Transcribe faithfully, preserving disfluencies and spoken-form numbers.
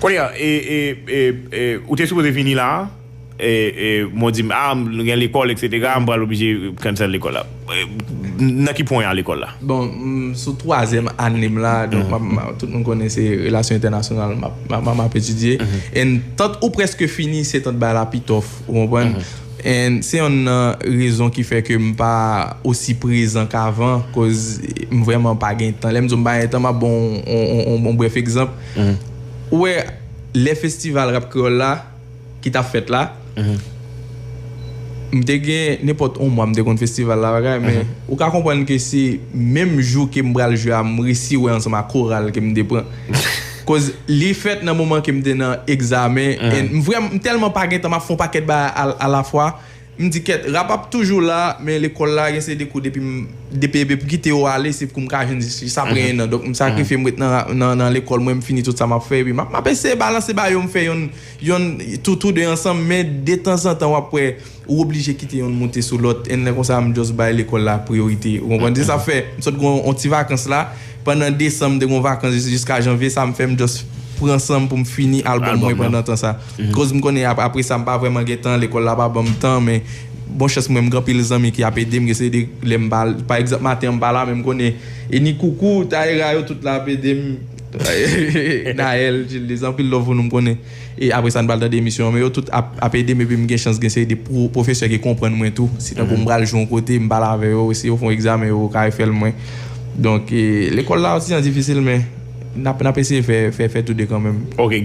Kounye a, e, e, e, e, ou te sipoze vini la, e, e, mwen di m, a, m gen lekòl, et cetera, m pral oblije cancel lekòl la. E, nan ki pwen a lekòl la? Bon, m sou twazyèm ane m la, donk m ap- m ap- tout moun konnen se relasyon entènasyonal m ap- m ap m ap etidye. And tant ou prèske fini, se tant bagay la pi tough, ou konprann? And se yonn nan rezon ki fè ke m pa osi prezan k avan, koz m vrèman pa gen tan. Lè m di w m pa gen tan, m ap ba w yon- yon- yon- yon brèf egzanp. Ou wè, lè festival rap kreyòl la ki t ap fèt la, m te gen nenpòt yon mwa m te konn festival la bagay, men ou ka konprann ke se menm jou ke m pral jwe a, m resi wè ansanm ak koral ke m te pran. Koz li fèt nan moman ke m te nan egzamen, and m vrèman, m tèlman pa gen tan, m ap fè yon pakèt bagay a- alafwa. M di kèt, rap ap toujou la, men lekòl la gen seri de kou depi m depi depi pou kite yo ale, se pou m ka jwenn jis apre en an. Donk m sakrifye, m ret nan, nan, nan lekòl mwen, m fini tout sa m ap fè, epi m ap m ap eseye balanse ba yo, m fè yonn yonn tou tou de ansanm, men detanzantan w ap wè ou oblije kite yonn moute sou lòt, and lè konsa m just bay lekòl la priyorite, ou konprann? Se sa fè m sot gen yon ti vakans la, pandan desanm m te gen yon vakans jis- jiska janvye, sa m fè m just pran san m pou m fini albòm mwen pandan tan sa. Koz m konnen ap- apre sa m pa vrèman gen tan, lekòl la pa ban m tan, men bon chans mwen m gen anpil zanmi ki ap ede m, gen seri de lè m pa- pa egzanp maten an m pa la, men m konnen e ni Koukou, Taïra, yo tout la ap ede m. Naël, Gilles, anpil love pou nou, m konnen. E apre sa n pral tande emisyon an, men yo tout ap ap ede m, epi m gen chans gen seri de pwo- pwofesè ki konprann mwen tou. Si tankou m pral jwe yon kote, m pale avè yo, si yo fè yon egzamen, yo ka refè l mwen. Donk e, lekòl la ti jan difisil, men n ap n ap eseye fè fè fè tou de kanmenm. Ok.